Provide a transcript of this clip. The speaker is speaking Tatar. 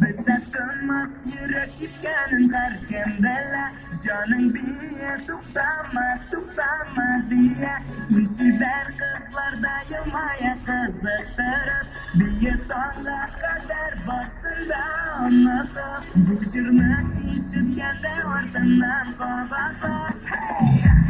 Бездә тынмас йөрәк типкәнен һәркем белә. Җаның бие, туктама, туктама дия. Иң чибәр кызлар да елмая кызыктырып. Бие таңга кадәр барсын да онытып. Бу җырны ишеткәндә артыннан кабатла. Hey!